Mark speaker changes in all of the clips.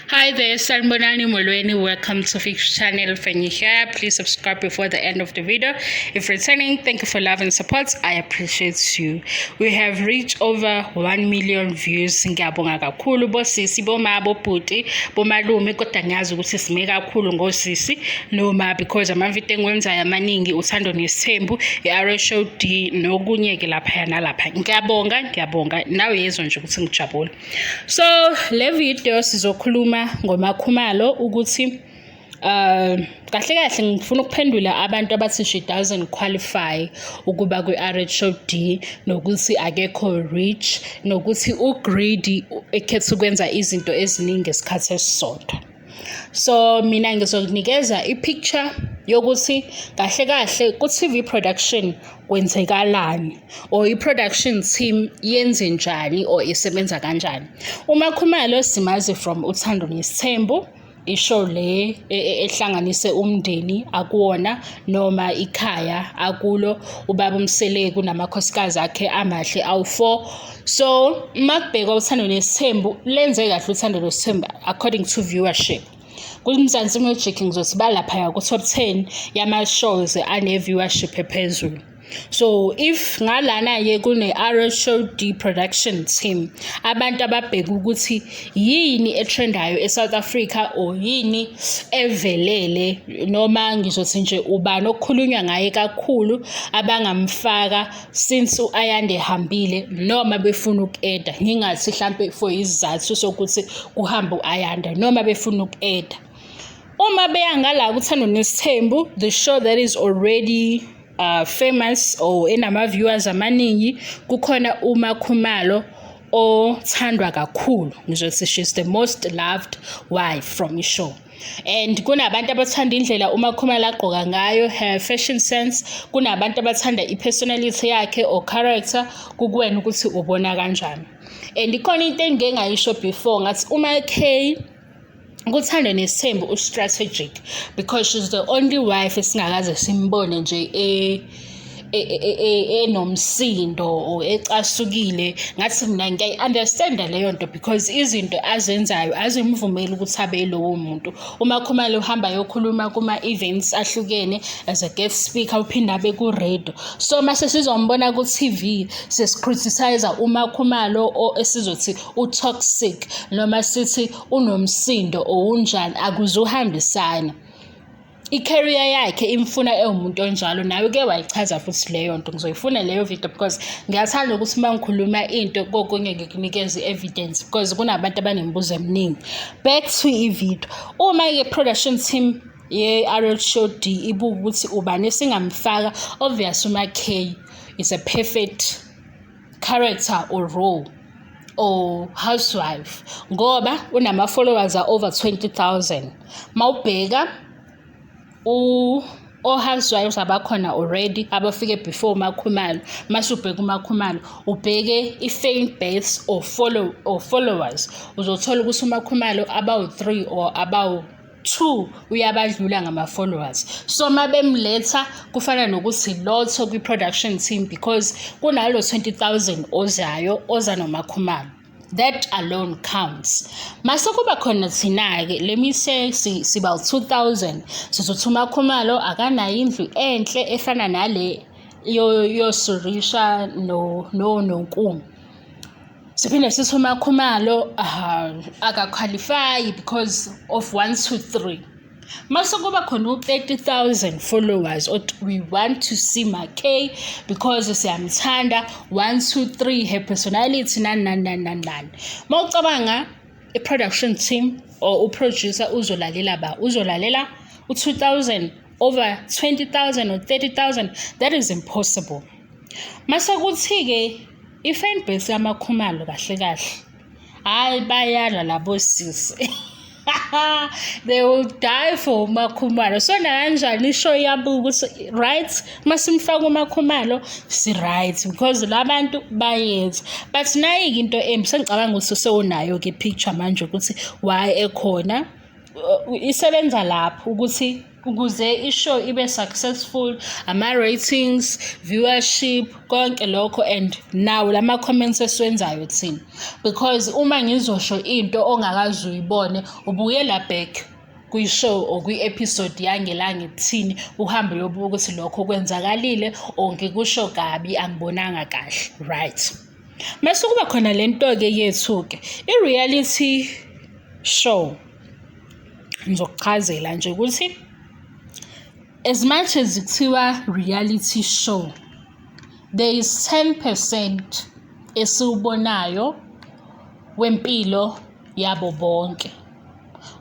Speaker 1: Hi there, Sanibonani, Molweni. Welcome to Fix Channel. If you're here, please subscribe before the end of the video. If returning, thank you for love and support. I appreciate you. We have reached over 1 million views. Ngiyabonga kakhulu bosisi, boma, bobhuti, bomalume, kodwa ngiyazi ukuthi sime kakhulu ngosisi noma because amavidiyo engiwenzayo amaningi uthando nesithembu, i-RHOD nokunye-ke laphaya nalapha. Ngiyabonga, ngiyabonga. Nawe yezwa nje ukuthi ngijabule. So le video sizokhuluma ngoMakhumalo ukuthi kahle kahle ngifuna ukuphendula abantu abathi she doesn't qualify ukuba kwi-RHOD, nokuthi akekho rich, nokuthi u-greedy, ekhetha ukwenza izinto eziningi ngesikhathi esisodwa. So mina ngizokunikeza i-picture yokuthi kahle kahle ku-TV production kwenzekalani or i-production team yenze njani or isebenza kanjani. UMakhumalo simazi from Uthando Nesithembu, ishow le ehlanganise umndeni akuwona noma ikhaya akulo ubaba uMseleku namakhosikazi akhe amahle awu-4. So makubhekwa Uthando Nesithembu, lenze kahle Uthando Nesithembu according to viewership. KuMzansi Magic ngizothi balaphaya ku-top 10 yama-shows ane-viewership ephezulu. So if ngalana-ke kune-RHOD production team, abantu ababheka ukuthi yini etrendayo e-South Africa or yini evelele, noma ngizothi nje ubani okukhulunywa ngaye kakhulu abangamfaka since u-Ayanda ehambile, noma befuna uku-adda, ngingathi hlampe for isizathu sokuthi kuhambe u-Ayanda, noma befuna uku-adda. Uma beya ngala kuThando Nesithembu, the show that is already famous or enama-viewers amaningi, kukhona uMakhumalo othandwa kakhulu. Ngizothi she's the most loved wife from ishow. And kunabantu abathanda indlela uMakhumalo agqoka ngayo, her fashion sense, kunabantu abathanda i-personality yakhe or character, kukuwena ukuthi ubona kanjani. And ikhona into engike ngayisho before, ngathi uma K kuThando Nesithembu u-strategic because she's the only wife esingakaze simbone nje enomsindo or ecasukile. Ngathi mina ngiyayi-understanda leyo nto because izinto azenzayo azimvumeli ukuthi abe lowo muntu. UMakhumalo uhamba ayokhuluma kuma-events ahlukene as a guest speaker, uphinde abe ku-radio. So mase sizombona ku-TV sesi-criticize-a uMakhumalo esizothi u-toxic noma sithi unomsindo or unjani, akuzuhambisana. I-career yakhe imfuna ewumuntu onjalo. Nawe ke wayichaza futhi leyo nto. Ngizoyifuna leyo video because ngiyathanda ukuthi uma ngikhuluma into kokunye ngikunikeze i-evidence because kunabantu abanemibuzo eminingi. Back to i-video. Uma-ke production team ye-RHOD ibuka ukuthi ubani esingamfaka, obvious uMaK is a perfect character or role or housewife ngoba unama-followers a-over 20,000. Mawubheka o-housewives abakhona already abafike before uMakhumalo, mase ubheka uMakhumalo, ubheke i-fan base or follow or followers, uzothola ukuthi uMakhumalo abawu-3 or abawu-2 uyabadlula ngama-followers. So uma bemletha kufana nokuthi lotho kwi-production team because kunalo 20,000 ozayo oza noMakhumalo. That alone counts. Mase kuba khona thina-ke, let me say siba u-2000, sizothi uMakhumalo akanayo indlu enhle efana nale yoSurisha no Nonkume. Siphinde sithi uMakhumalo aka-qualify because of 1 2 3. Mase kuba khona u-30,000 followers othi we want to see MaK because siyamthanda, 1 2 3, her personality, nani nani nani nani nani. Mawucabanga i-production team or u-producer uzolalela ba? Uzolalela u-2000 over 20,000 or 30,000? That is impossible. Mase kuthi-ke i-fan base yaMakhumalo kahle kahle, hhayi, bayalwa labo sisi. They will die for uMakhumalo. So nakanjani ishow iyabuka ukuthi right, masimfaka uMakhumalo si-right because la bantu bayenza. But nayi-ke into embi, sengicabanga ukuthi sewunayo-ke i-picture manje ukuthi why ekhona, isebenza lapho ukuthi Ukuze i-show ibe successful, ama-ratings, viewership, konke lokho, and nawo lama-comments esiwenzayo thina. Because uma ngizosho into ongakaze uyibone, ubuyela back kwi-show or kwi-episode yangelanga ekuthini, uhambe uyobuka ukuthi lokho kwenzakalile or ngikusho kabi, angibonanga kahle, right? Mase kuba khona le nto-ke yethu-ke, i-reality show. Ngizokuchazela nje ukuthi as much as kuthiwa reality show, there is 10% esiwubonayo wempilo yabo bonke.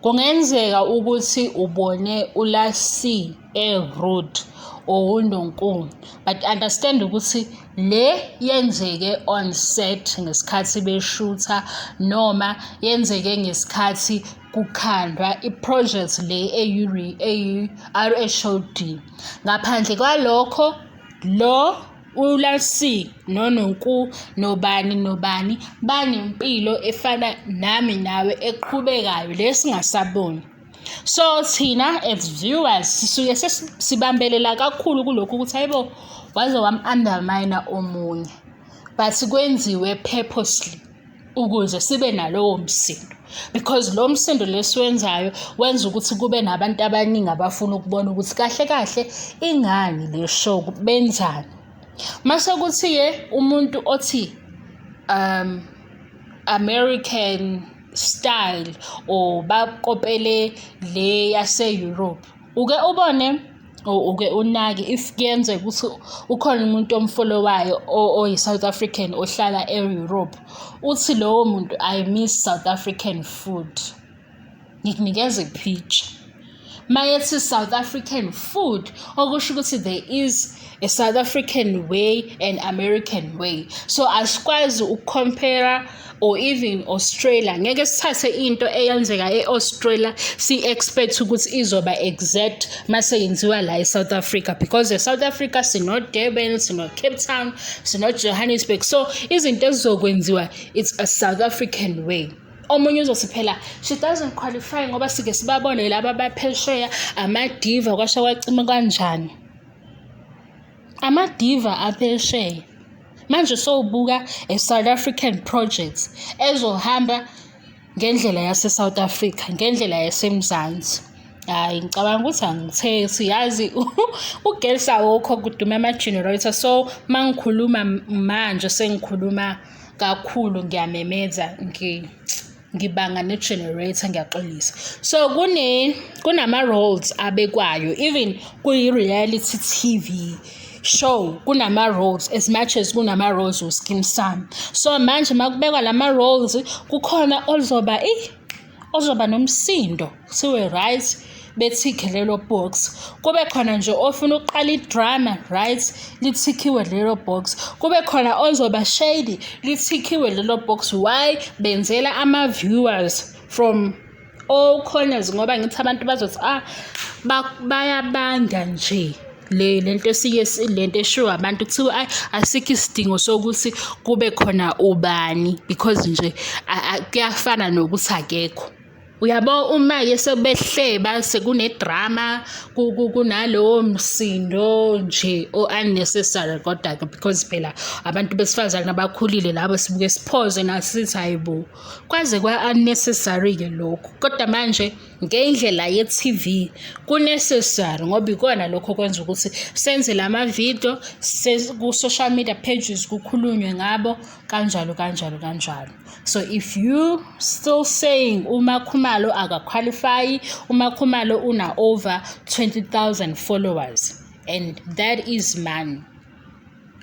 Speaker 1: Kungenzeka ukuthi ubone uLasi e-rude or uNonkulu, but understand ukuthi le yenzeke on set ngesikhathi beshutha noma yenzeke ngesikhathi kukhandwa i-project le eyi-RHOD. Ngaphandle kwalokho, lo uLasi noNonku nobani nobani banempilo efana nami nawe eqhubekayo le singasaboni. So thina as viewers sisuke sibambelela kakhulu kulokhu ukuthi hayibo, waze wam-undermine omunye, but kwenziwe purposely ukuze sibe nalowo msindo, because lo msindo lesiwenzayo wenza ukuthi kube nabantu abaningi abafuna ukubona ukuthi kahle kahle ingani le show, benzani. Mase kuthi-ke umuntu othi American style or bakopele le yase-Europe, uke ubone or uke unake if kuyenzeka ukuthi ukhona umuntu om-follow-ayo oyi-South African ohlala e-Europe, uthi lowo muntu, "I miss South African food." Ngikunikeza i-picture. Mayethi South African food, okusho ukuthi there is a South African way and American way. So asikwazi uku-compare or even Australia. Ngeke sithathe into eyenzeka e-Australia si-expect ukuthi izoba exact mase yenziwa la e-South Africa, because e-South Africa sino-Durban, sino-Cape Town, sino-Johannesburg. So izinto ezizokwenziwa, it's a South African way. Omunye uzothi phela she doesn't qualify ngoba sike sibabone laba abaphesheya ama-diva, kwasha kwacima kanjani. Ama-diva aphesheya. Manje sowubuka a South African project ezohamba ngendlela yase-South Africa, ngendlela yaseMzansi. Hhayi, ngicabanga ukuthi angithethi, yazi ugesi awukho, kuduma ama-generator, so uma ngikhuluma manje sengikhuluma kakhulu, ngiyamemeza, ngibanga ne-generator, ngiyaxolisa. So kunama-roles abekwayo even kuyi-reality TV show, kunama-roles as much as kunama-roles we-Skeem Saam. So manje makubekwa lama-roles, kukhona ozoba ozoba nomsindo, kuthiwe right, bethikhe lelo box. Kube khona nje ofuna ukuqala i-drama, right, lithikhiwe lelo box. Kube khona ozoba shady, lithikhiwe lelo box. Why? Benzela ama-viewers from all corners, ngoba ngithi abantu bazothi ah, bayabanda nje le lento esike lento eshiwo abantu, kuthiwa ayi, asikho isidingo sokuthi kube khona ubani because nje kuyafana nokuthi akekho. Uyabo, uma-ke sebehleba sekune-drama, kunalowo msindo nje o-unnecessary, kodwa-ke because phela abantu besifazane abakhulile labo, sibuke siphoze nathi sithi hayi bo, kwaze kwa-unnecessary-ke lokhu. Kodwa manje ngendlela ye-TV ku-necessary ngoba ikona lokho okwenza ukuthi senze lama-video ku-social media pages, kukhulunywe ngabo kanjalo kanjalo kanjalo. So if you still saying uMakhumalo aka-qualify, uMakhumalo una over 20,000 followers and that is money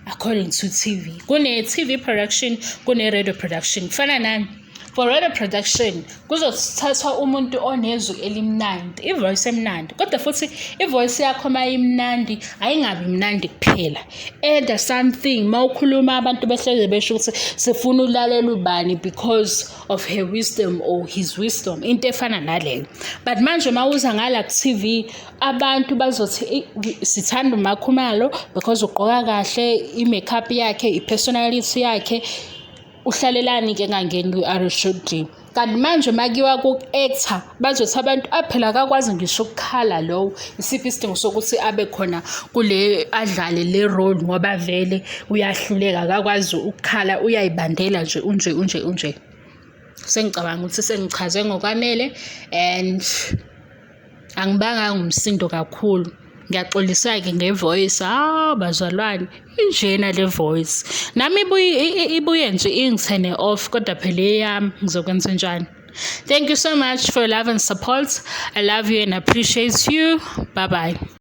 Speaker 1: according to TV. Kune-TV production, kune-radio production. Kufana nani? For radio production kuzothathwa umuntu onezwi elimnandi, i-voice emnandi, kodwa futhi i-voice yakho uma imnandi ayingabi mnandi kuphela. Add something, uma ukhuluma abantu behleze besho ukuthi sifuna ulalela ubani because of her wisdom or his wisdom, into efana naleyo. But manje uma uza ngala ku-TV, abantu bazothi sithanda uMakhumalo because ugqoka kahle, i-makeup yakhe, i-personality yakhe, uhlalelani-ke engangeni kwi-RHOD. Kanti manje makuyiwa ku-actor bazothi abantu aphela akakwazi ngisho ukukhala lowo. Isiphi isidingo sokuthi abe khona kule adlale le role ngoba vele uyahluleka akakwazi ukukhala uyayibandela nje unje unje unje. Sengicabanga ukuthi sengichaze ngokwanele and angibanga ngumsindo kakhulu. Ngiyaxolisa-ke nge-voice, hawu bazalwane, injena le voice. Nami ibuye ibuye nje ingithene off kodwa phela eyami ngizokwenzenjani. Thank you so much for your love and support. I love you and appreciate you. Bye bye.